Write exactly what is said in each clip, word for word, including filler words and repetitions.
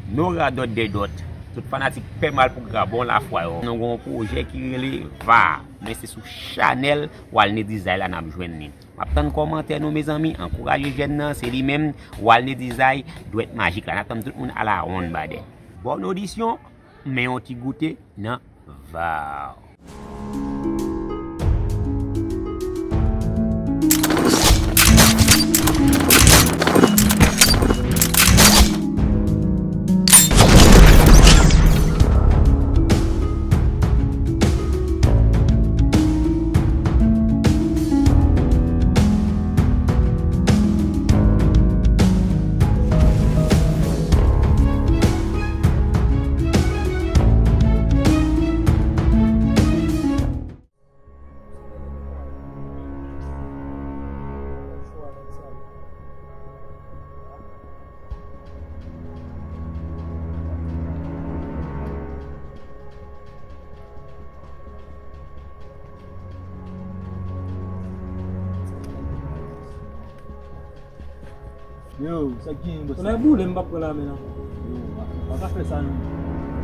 No radòt dèdòt. Tout fanatik Pè Mal pou Grabon lafwa yo. Nou gen yon pwojè ki rele Va. Men se sou chanèl Walney Design la n ap jwenn li. M ap tann kòmantè nou, mezanmi. Ankouraje jèn nan, se li menm, Walney Design, dwèt majik la. N ap tann tout moun alawonn badè. Bòn odisyon, men yon ti goute nan Va. Yo, sa k genyen, bòs? Kounye a boule, m p ap pran lame nan. Yo, pa, pa ka fè sa, non.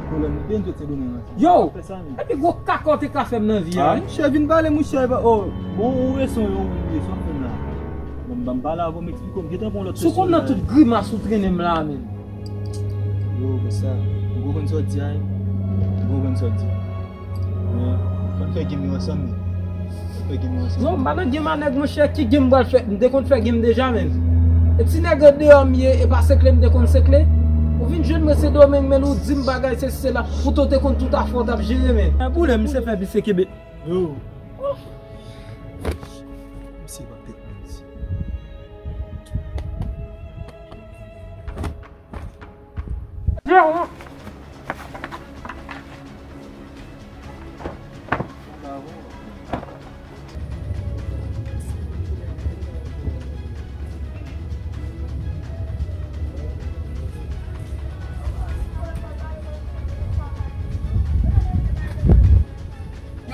Pwoblèm nou te, nou te Sendomeng ansanm. Yo! Pa fè sa, non. Epi gwo kaka w te ka fè m nan vi a, ah, wi. Monchè, vin pale, monchè, e pa, oh, bon, ou reson, yon reson fè m la. Bon, ban m pale avè w, m eksplike w, m gentan pran lòt sesyon. Si w konn nan tout grimas ou trennen m la, menm. Yo, bòs sa, m konprann sa w di a, wi. M konprann sa w di. Men, fò n fè game yo ansanm, men. Fò n fè game yo ansanm. Non, m pa nan game a nèg, monchè, ki game m pral fè? M te konn fè game deja, men. E ti nèg andeyò m ye, e pa sekle m te konn sekle. Ou vin jwenn mwen Sendomeng, men ou di m bagay, se, se la. Poutan w te konn tout afè w t ap jere, men. Gen pwoblèm, misye fè misye kenbe. Yo. Misye pa tèt mwen, misye.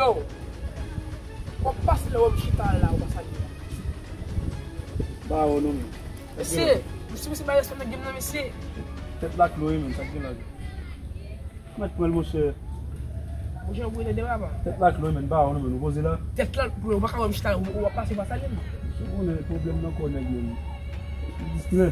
Yo, w ap pase lè w ap chita la, ou pa salye. Ba, oh, non, men. Mesye, misye, misye, ba respè nan game nan, mesye. Tèt la klo, wi, men, sa k gen la. Mèt pran l, monchè. Monchè, ou prete de papa. Tèt la klo, men, ba, oh, non, men, nou poze la. Tèt la klo, ou pa ka wè m chita, ou, ou ap pase pa salye m. Ou konnen pwoblèm nan kò nèg, men. Distrè.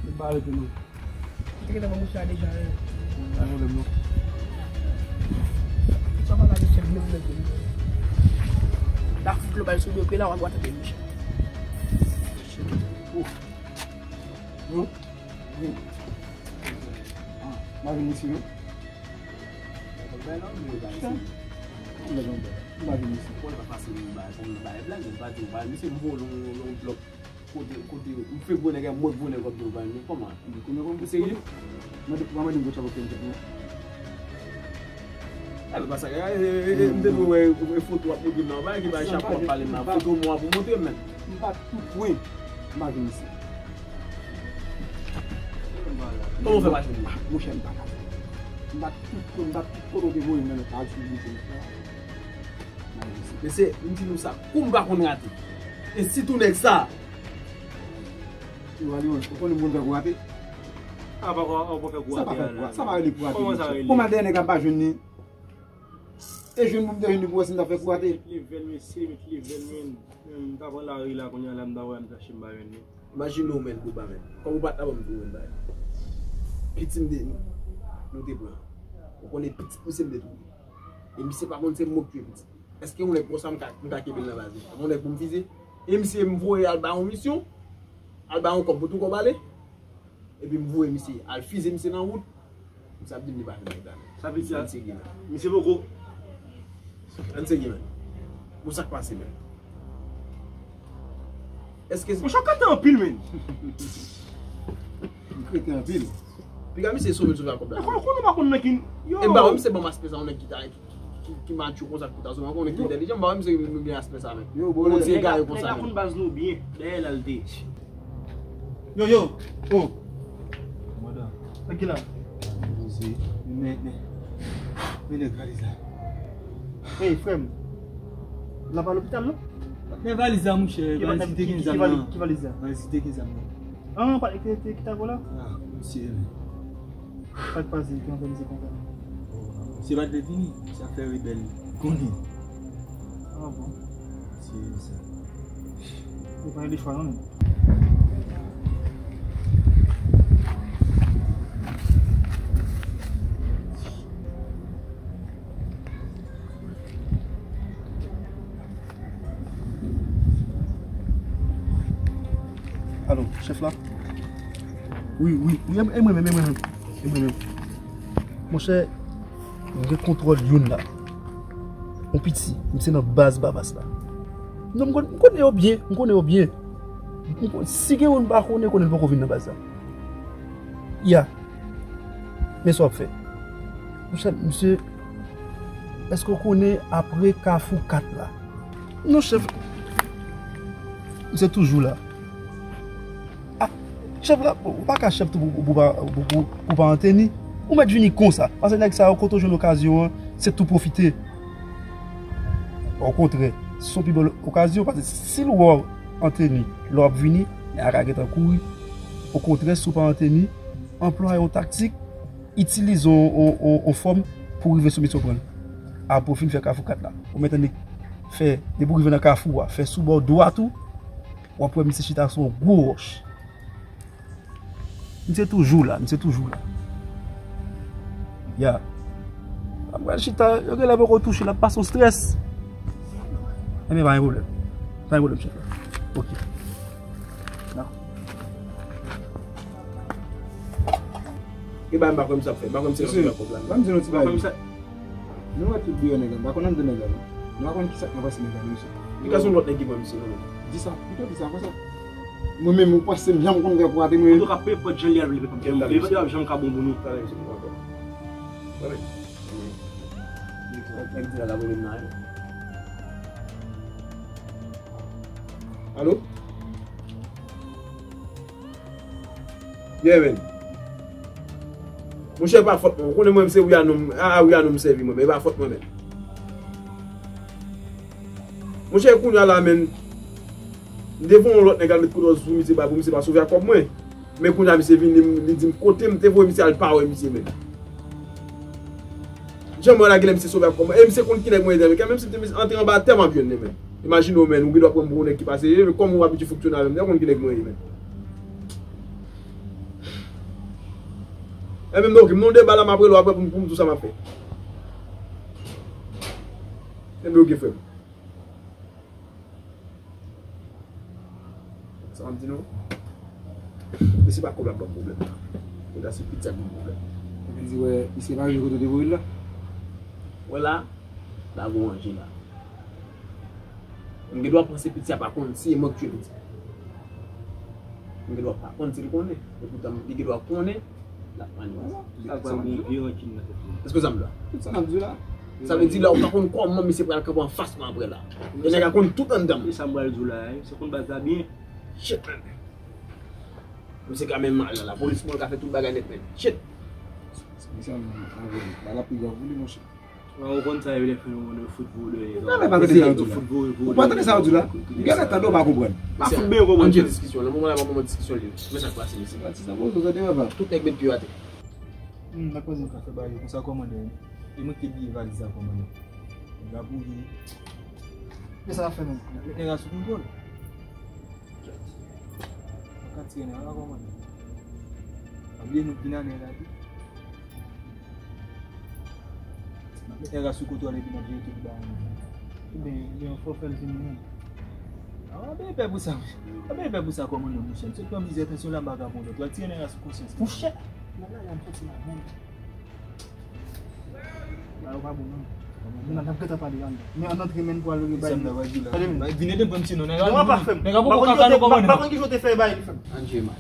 Li pa arete, non. Ou te gentan ban mouche a deja, wi. Pa pwoblèm, non. Sa pa la, mesye, m menm nèg yo. La fout lo bal sou do pye la, w ap atake mouche. Oh. Non. Ah, m pa vin isi, non. Bay la, ou vle bay isi. M pa vin isi. Ou pa pase nou bay, pou nou bay blag, m pa di w bay, mesye, m vole yon, yon blòk. Kote, kote, m fè gwo nèg, mwen gwo nèg, w ap di w bay, men kòman? Ou serye? Mande, mande m gwo chapot fè m tèt mwen. Gade pa sa, e, e, e, m te dwe wè, e, foto w ap montre m nan, bagay ki bay chapo w ap pale m nan, foto mwen pou montre m, men. M bat tout pwen, m pa vin isi. Kòman w fè pa jwenn li? Ah, monchè, m pa ka. M bat tout pwen, m bat tout kote w te voye m nan, pa al sou li, se sa. Mesye, m di nou sa, kou m pa konn rate. E sitou nèg sa. Yo, Aliwon, ou konnen moun fè kou rate? A, pa, pa, pa fè kou rate. Sa pa fè kou rate, sa pa rele kou rate, monchè. Kòman sa rele? Kòman dèyè nèg la pa jwenn li? E jwenn pou m te jwenn li pou wè si m ta fè kou rate. Met level, mesye, met level, men. Men, m ta pran lari la, kounye a la, m ta wè, m ta chèche m pa jwenn li. Imajine w, men, Bouba, men. Kòm ou pa t la, ban m di w, men, bay. Piti m te, nou te pran. Ou konnen piti misye m te touye. E misye pa konn se mwen k touye piti. Èske yon nèg konsa m ka, m ka kenbe l nan baz li? Yon nèg pou m fize? E misye m voye al ba yon misyon, al ba yon kòb pou tou kòb ale. Epi m voye misye al fize misye nan wout. Misye ap di m li pa vin nèg la. Sa vle di a, misye poko. Ann serye, men. Bon, sa k pase, men? Èske... Monchè, w kreten anpil, men. M kreten anpil. Piga misye sove l sou la kòb la. Ou konnen, ou konnen, ou pa konn nan ki, yo. E m pa wè misye ban m aspè sa, yon nèg ki ta, ki, ki, ki matyo konsa, ki ta sove, yon nèg ki entèlijan, m pa wè misye gen aspè sa, men. Yo, bon, yon ti egare konsa, men. Nèg la konn baz nou byen. Dèyè l al te. Yo, yo. Oh. Madan. Sa ki la? Poze. Men, men, men nèg valiz la. Hey, frè m. L ap al lopital, non? Men valiz la, monchè. Valiz ki te gen zam nan. Ki valiz la? Valiz ki te gen zam nan. Ah, pa, ki, ki, ki ta la? Ah. Mesye, sa k pase, ki anfè misye konsa? Misye pa t vle vini, sa fè rebèl konnen. Ah bon? Se sa. Ou pa gen de chwa non. Alo, chèf la? Wi, wi, wi, e, e mwen menm, e mwen menm. E mwen menm. Monchè, m gen kontwòl youn la. Yon piti, misye nan baz Bavas la. Non, m konn, m konnen yo byen, m konnen yo byen. M konn, si gen youn m pa konnen, konnen l poko vin nan baz la. Ya. Men sa w ap fè. Monchè, misye, èske w konnen apre Kafou kat la? Non, chèf. Misye toujou la. Ah, chèf la, ou pa ka chèf tou pou, pou, pou, pou, pou pa an teni. Ou mèt vini konsa. Paske nèg sa yo, kote w jwenn okazyon an, se tou pwofite. Okontrè, se yon pi bèl okazyon, paske si l wè w an teni, lè w ap vini, nèg la ka gentan kouri. Okontrè, si w pa an teni, anplwaye yon taktik, itilize yon, yon, yon, yon fòm pou rive sou misye w pran l. Apre w fin fè Kafou kat la. Ou mèt annik fè, depi w rive nan Kafou a, fè sou bò dwat ou, w ap wè misye chita sou yon gwo wòch. Misye toujou la, misye toujou la. Ya. Ap pral chita, yo genlè poko touche, l ap pase yon strès. Enben, pa gen pwoblèm. Pa gen pwoblèm, chèf la. Ok. Dakò. E ba m pa kwè misye ap fè. M pa kwè misye ap fè kòb la. Ban m di nou ti bagay. Nou wè tout biyò nèg la, nou pa konn anndan nèg la non. Nou pa konn kisa k nan panse nèg la non, mesye. Li ka se yon lòt nèg ki pran misye non. Di sa, pito di sa konsa. Mwen menm ou panse m janm konn fè pou atè mwen. Antouka, pe enpòt jan li al, li p ap janm, li p ap janm ka bon pou nou. Talè misye pran ankò. Talè. Nèg di la la voye m nan. Alo? Yeah, man. Monchè, e pa fòt mwen. Ou konnen mwen, se Wianon, a, a Wianon m sèvi mwen, men e pa fòt mwen, men. Monchè, kounye a la, men, m te voye yon lòt nèg al met kout wòz sou misye, ba, pou misye pa sove ak kòb mwen. Men kounye a, misye vini, li di m kote m te voye misye al, pa wè misye, men. Jan mwen la, genlè misye sove ak kòb mwen. E misye konn ki nèg mwen ye, men, menm si m te antre anba tè, m ap jwenn li, men. Imajine w, men, ou gen dwa pran m pou yon nèg ki pa serye, men kòm ou abitye fonksyone avè m, ou konn ki nèg mwen ye, men. E menm, ok, m nan yon deba la, m ap rele w apre pou m, pou m di w sa m ap fè. Enben, ok, frè m. Sa m ap di nou? Mesye pa kòb la ban m pwoblèm la. Kounye a se piti sa k ban m pwoblèm. Sa vle di, wè, mesye pa rive kote w te voye l la? Wè la, la gon anje la. M gen dwa panse piti a pa konn si e mwen k tiye piti a. M gen dwa pa konn si l konnen. Epoutan, li gen dwa konnen, l ap mande. Sa pral gen yon vye rankin nan tèt li. Èske w sa m di la? Tout sa n ap di la. Sa vle di la, ou pa konn kòman misye pral kanpe anfas mwen apre la. E nèg la konn tout anndan m. E sa m pral di w la, wi. Se konn baz la byen. Shit, man. Misye ka menm mal nan lapolis, bon, l ka fè tout bagay nèt, men. Shit. Mesye, ann, ann, ann, bagay ap pi grav pou li, monchè. Ou konn sa yo lè fè yon moun fout vo dèyè. Non, men pa tande sa yo di la. Ou pa tande sa yo di la? Genlè tande, ou pa konprann. Pa fout byen konprann. Ann tcheke diskisyon. Nan moman la, pa moman diskisyon li. Men sa k pase, mesye. Pati sa, bon, sa te papa. Tout nèg met pye yo atè. Hmm, nan koze nou ka fè bagay yo konsa, kòmandè. E mwen ki te bliye valiz la, kòmandè. Nèg la boule. Men sa ap fè menm. Nèg la sou kontwòl. Kèt. Mwen ka tire nèg la kòmandè. Pa bliye nou vin a nèg la tou. N ap met nèg la sou kontwòl epi n ap jere tout bagay. Ebyen, ebyen, fò w fè l vini menm. A, w ap byen pè pou sa, wi. W ap byen pè pou sa kòmandè, monchè. M sot pran mizè, tansyon la, m pa ka pran lòt. W al tire nèg la sou konsyans. Monchè! Nèg la, y ap soti la menm. Bagay yo pa bon non. Men n ap gentan pale anndan. Men ann antre men pou al bay li. Tande men. Vin ede m pran misye non. Nèg la, non, pa fè m. Nèg la poko ka kale w kòmandè. M pa konn ki jan w te fè bay li, frè m. Ann jwe mal.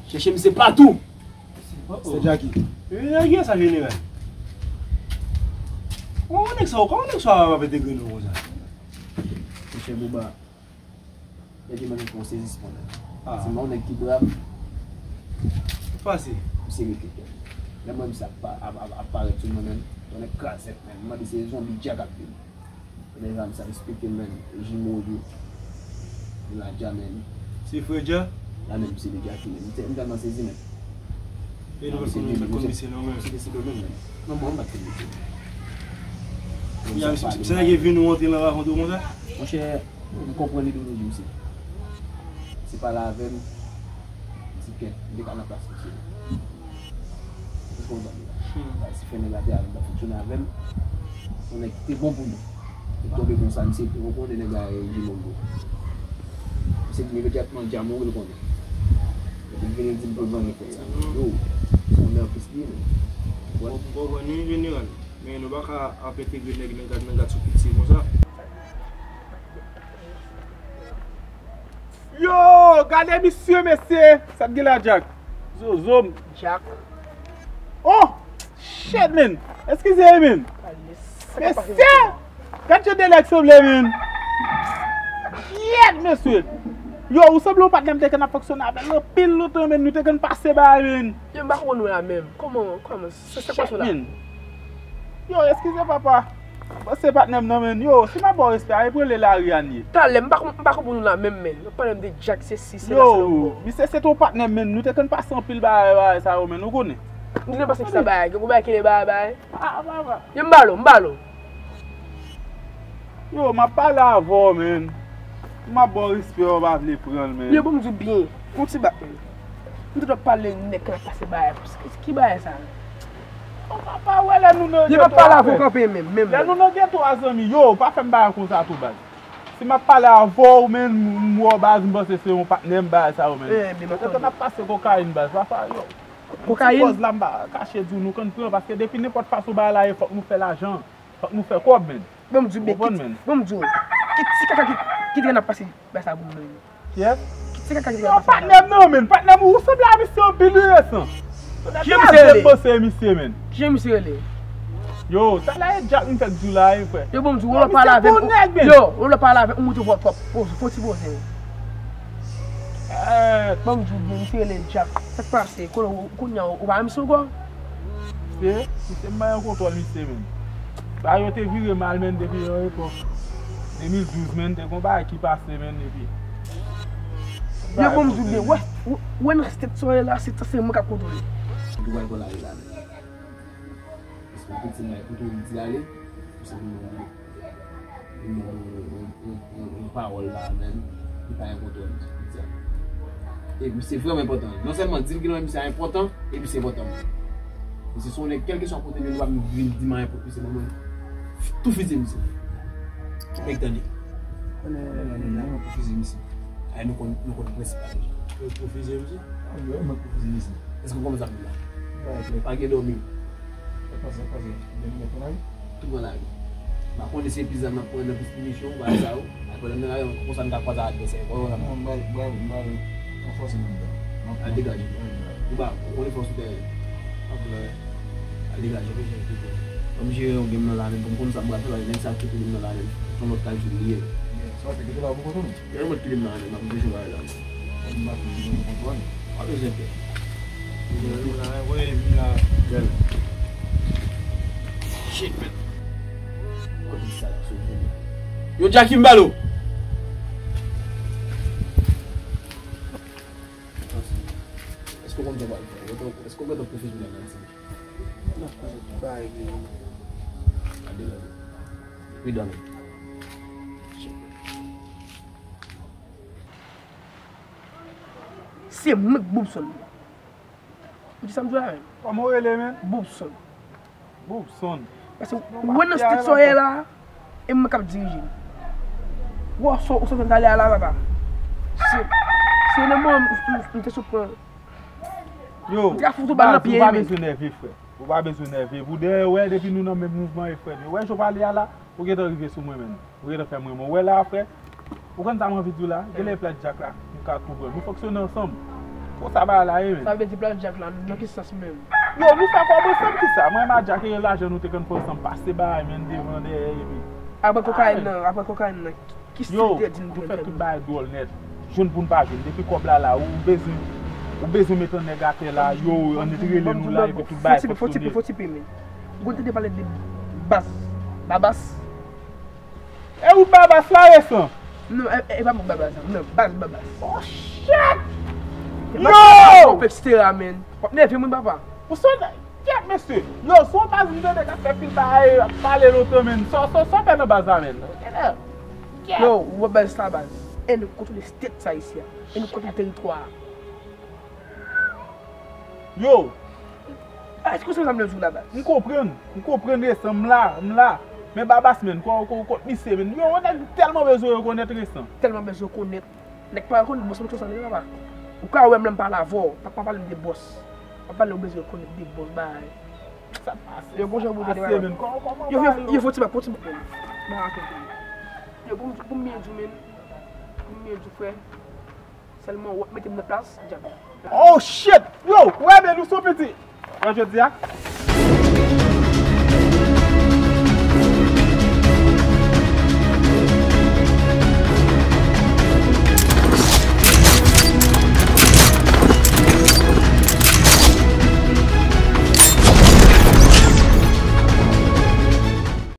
Chèche misye patou. Se Jackie. E, nèg sa jeneral. Kòman nèg sa, kòman nèg sa ap entegre nou konsa? Monchè Bouba. Nèg yo menm fè yon sezisman, men. Ah. Se yon nèg ki brav. Pase. Misye rete. Lè m wè misye ap pa-, ap, ap, ap parèt sou mwen, men, yon nèg krazèt, men. M mande se zonbi Dja k ap vin. Men sa, misye ap espekte m, men. Jimo li. Ladja, men. Se frè Dja? La menm, se li Dja ki, men. M te-, m tèlman sezi, men. E nou pa konn, pa konn misye non, men. Misye se domèn, men. Non, mwen, m pa t konn misye. Kounya, misye, misye nèg vin ou antre nan rakonte konsa? Monchè, m konprann ideoloji misye. Misye pale avè m, m di kèt, m te ka nan plas misye. Ou konprann? Hmm. Bagay si fè nèg la te avè m, t ap fonksyone avè m. Yon nèg ki te bon pou nou. Li tonbe konsa, misye, ou konnen nèg la, e, li menm tou. Misye di imedyatman, Dja mouri, l konnen. Epi l vini, l di m pou l vann fèt sa. Yo, se yon nèg plis li ye, men. Bon, bon, bon, nou jeneral. Men nou pa ka ap entegre nèg nan gad, nan gad sou piti konsa. Yo, gade misye, mesye. Sa t gen la, Jack? Zozo m. Jack. Oh! Shit, man! Eskize, man! Mesye! Gad jan de nèg sanble, man! Shit, mesye! Yo, ou sanble yon patnè m te konn ap fonksyone avè l anpil lontan, man. Nou te konn pase bagay, man. Yo, m pa konprann nou la menm. Kòman, kòman? Se, se kwa sa la? Yo, eskize papa. Bon, se patnè m nan, man. Yo, si m ap ba w respè a, e pou rele lari a n ye. Talè, m pa konp-, m pa konprann nou la menm, man. Yo pale m de Jack, se si, se la, se la. Yo, misye se yon patnè m, man. Nou te konn pase anpil bagay, bagay sa yo, man. Ou konnen. M te konn pase ki sa bagay, gen yon bagay ki rele bagay, bagay. Ah, papa. Yo, m ba l, m ba l. Yo, m ap pale avè w, man. M ap ba w respè, w pa vle pran l, man. Yo, ban m di w byen. Yon ti bagay. M te dwe pale nèg k ap pase bagay. Ki, ki bagay sa? Ou pa, pa wè lè nou nan geto a, frè. Yo pa pale avè w kanpe menm, menm. Lè nou nan geto a, zanmi, yo, pa fè m bagay konsa tou, baz. Si m ap pale avè w, man, m wè w, baz, m panse se yon patnè m, bagay sa yo, man. Gentan n ap pase kokayin, baz, papa, yo. Kokayin? Ti pòz la, m pa kache di w, nou konn pran, paske depi nenpòt fason bagay la ye, fòk nou fè lajan, fòk nou fè kòb, man. Bon, m di w, men, bon, m di w, ki ti kaka ki, ki te gen ap pase bay sa pou mwen? Kiyès? Ki ti kaka ki te gen ap pase bay sa? Yo, patnè m nan, men, patnè m, ou sanble a misye anpil, wi, resan. Kijan misye rele? Panse misye, men. Kijan misye rele? Yo, sa la e Jack m fèk di w la, wi, frè. Yo, bon, m di w, ou lè pale avè m, yo, ou lè pale avè m, ou montre vwa twòp, fò ti poze. Bon, m di w, byen, misye rele Jack. Sa k pase? Kounye a, ou pa wè misye ankò? Misye, misye m pa gen kontwòl misye menm. Sa yo te vire mal, menm, depi yon epòk. De mil douz, menm, te gon bagay ki pase, menm, depi. Yo, bon, m di w byen, wè, wè nan state sa w ye la, se, se mwen k ap kontwole. Ou pral pran lari la, menm. Paske w te di m, kote w di ale, ou se pou mwen. Yon, yon, yon, yon, yon pawòl la menm, li pa enpòtan, li di a. E misye vrèman enpòtan. Non sèlman di l ki nan misye a enpòtan, epi se enpòtan menm. Misye se yon nèg, kèlkeswa kote nou ye, nou pa vin di m a enpòtan, misye ban mwen tou fizye misye. Nèg tande. Mwen pou fizye misye. Ay, nou konn, nou konn prensip la deja. Ou pou fizye misye? Wi, mwen pou fizye misye. Èske w konprann sa m di la? Pa gen dòmi. Pase, pase. Depi mwen pran lari. Tou pran lari. M pa konnen si se plis zam n ap pran nan plis minisyon, bagay sa yo. Apre lè m nan lari, konsa m ka kwaze ak advèsè. Ou konprann sa m di la? Non, m pa, m pa, m pa ranfòse nan mitan. Al degaje. Ou pa, ou konnen fòs ou te ye. Al degaje. Ban m jere yon game nan la menm, pou m konn sa m pral fè la, nèg sa ki kite m nan la menm. Se yon lòt kalkil li ye. Sa w ap fè, kite la pou kote nou? Yon mwen kite m nan la menm, m ap jere bagay la menm. M pa konn ki kontwòl. Pa bezwen pè. Vin la, voye vin la. Gèl. Shit, man. Kote sa la sou vin? Yo, Jackie, m ba l ou. Èske w konn sa w pral fè? Èske w gentan pwofesyonèl nan ti? Bay, gade la. Pridan, men. Se mwen k Boubson. Ou di sa m di la menm? Kòman w rele, men? Boubson. Boubson. Paske ou wè nan state sa w ye la, e mwen k ap dirije. Wè, ou sot, ou sot antre ale a la, papa. Se, se nan moman m, m, m te sot pran. Yo, m te ka fout ou bal nan pye, men. Ou pa bezwen nève, frè. Ou pa bezwen nève. Pou dèyè, wè, depi nou nan menm mouvman, e frè. Wè, jan w pale a la, ou gentan rive sou mwen, menm. Ou gentan fè m renmen w. Ou wè la, frè? Ou konn sa m anvi di w la? Genlè e plat Jack la, nou ka tou pran. Nou fonksyone ansanm. Konsa bagay la ye, menm. Sa vle di plat Jack la, nan ki sans menm? Yo, nou fè kòb ansanm, kisa? Mwen menm ak Jack, e lajan nou te konn fè ansanm, pase bagay, menm, devan, dèyè, epi. Apre kokayin nan, apre kokayin nan, ki, ki stil te di nou te fè tout bagay dwòl nèt. Jwenn pou n pa jwenn. Depi kòb la la, ou bezwen, ou bezwen met yon nèg atè la, yo, annik rele nou la, epi tout bagay fonksyone. Fò ti pe, fò ti pe, men. Ou konn tande pale de Bas, Babas? E ou Babas la, resan? Non, e, e pa mwen Babas, non, Bas Babas. Oh, shit! Yo! Ou fè et cetera, man. W ap nève moun, papa. Ou sonje, kèt mesye. Yo, se yon baz m tande k ap fè pil bagay, ap pale lontan, menn. Sa, sa, sa w fè nan baz la, menn? Kèt. Yo, ou wè baz la, baz. E nou kontwole state sa isi a. E nou kontwole teritwa a. Yo. Ah, èske w sonje sa m te di w la, baz? M konprann. M konprann resan. M la, m la. Men Babas, menn, ko-, ko-, kot misye, menn. Yo, yon nèg tèlman bezwen rekonèt resan. Tèlman bezwen rekonèt. Nèg pa rekonèt bòs mwen konsa, papa. Ou ka wè m lè m pale avè w, pa, pa pale m de bòs. Pa pale ou bezwen rekonèt de bòs, bay. Sa pase. Yo, bon jan bout de bagay. Yo, yo, yo, fò ti bak, fò ti bak. Ba, atò. Yo, pou m, pou m byen di w, menn. Pou m byen di w, frè. Sèlman, w ap mete m nan plas, djab. Oh, shit! Yo, wè, men nou sou piti. Wè, jodi a,